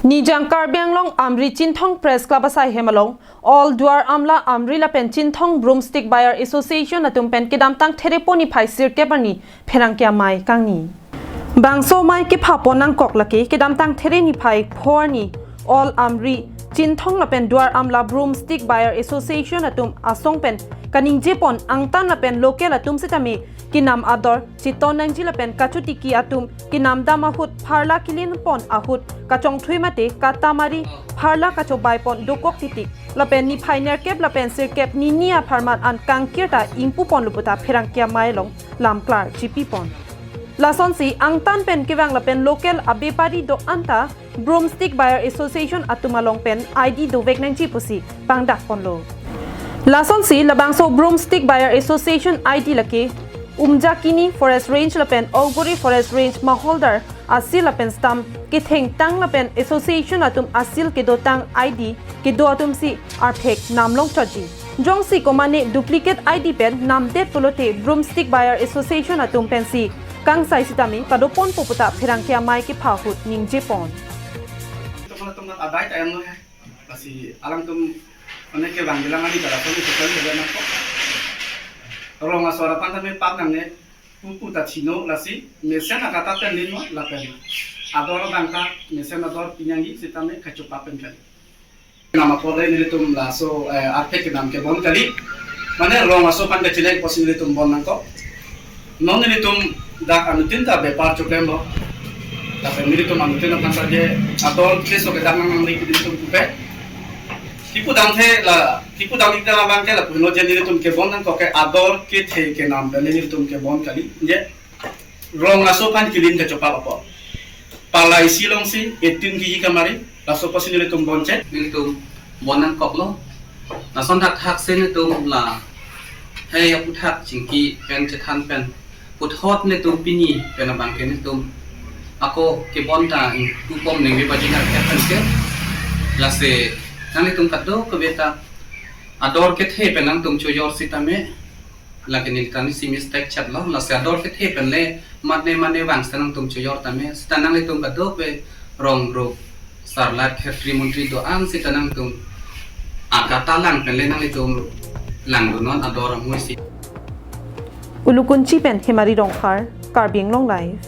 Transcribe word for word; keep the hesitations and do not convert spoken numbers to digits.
Nijang Karbi Anglong Amri Chinthong Press Club asai hem along All Duar Amla Amri lapen Chinthong Broomstick Buyer Association atum pen kedamtang Therepo niphai sirkep arni pherangke amei kangni. Bangso amei kephapon nangkok lake kedamtang There niphai pho arni All Amri Chinthong lapen Duar Amla Broomstick Buyer Association atum asong pen kaningjepon angtan lapen local atum sitame kenam ador chiton nangji lapen kachotiki atum kenam dam ahut pharla kelinpon ahut kachongthui mate katamari pharla kachobaipon dokok titik lapen niphai nerkep lapen sirkep nini apharman an kangkir ta ingpuponlo puta pherangke amei along lamklar chipipon. Lasonsi angtan pen kevang lapen local abepari do-an ta Broomstick Buyer Association atum along pen I D dovek nangji pusi pangdakponlo. Lasonsi labangso Broomstick Buyer Association I D lake Umjakini Forest Range lapen Auguri Forest Range maholdar asil lapen stamp kethengtang lapen association atum asil kedotang I D kedo atumsi arphek namlong choji. Jongsi komane duplicate I D pen namdet pulote Broomstick Buyer Association atum pensi kangsai sitame padoponpo puta pherangke amei kepha ahut ningjepon. Teman-teman adai tayang lo ya. Pasi alangtum onek ke bang bilang ani kala kami tukang kerja nangkok. Rong aso aphan tame pap nangne pupu ta chino lasi mesen akata pen lin mo lapen ador dangka mesen ador pinyangi sitame kachopa pen kali. Nama pore nelitum laso, eh, arphek kenam kebon kali. Mane rong aso aphan kachilek pusi nelitum bon nangkok. Non nelitum dak anuttin ta bepar choklemlo. Tapi nelitum anuttin aphan saje ador keso kedak nang nangri nelitum kupe. Kipu dangthe la, kipu dangthe la bangke lapulo je nelitum kebon nangkok ke ador kethe kenam pen nelitum kebon kali. Je rong aso aphan kelin kachopa apot. Palai si longsi etin kiji kamari, laso pusi nelitum bonche. Nelitum bon nangkoklo. Lason thakthak si nelitum la hei aputhak chingki pen chethan pen puthot nelitum pini pen abangke nelitum ako kebon ta ingtupom ningve baji nerkep pen ke. Lasi nanglitum kadokave ta ador kethe pen nangtum chojor sitame. Lake nelitum si mistake chatlo, lasi ador kethe pen le mane mane vang sita nangtum chojor tame, sita nanglitum kadokave rong rup sarlat khetri montri do-an sita nangtum akata lang pen le nanglitum langdunnon ador amui si. Ulukunchi pen Hemari Rongphar, Karbi Anglong Live.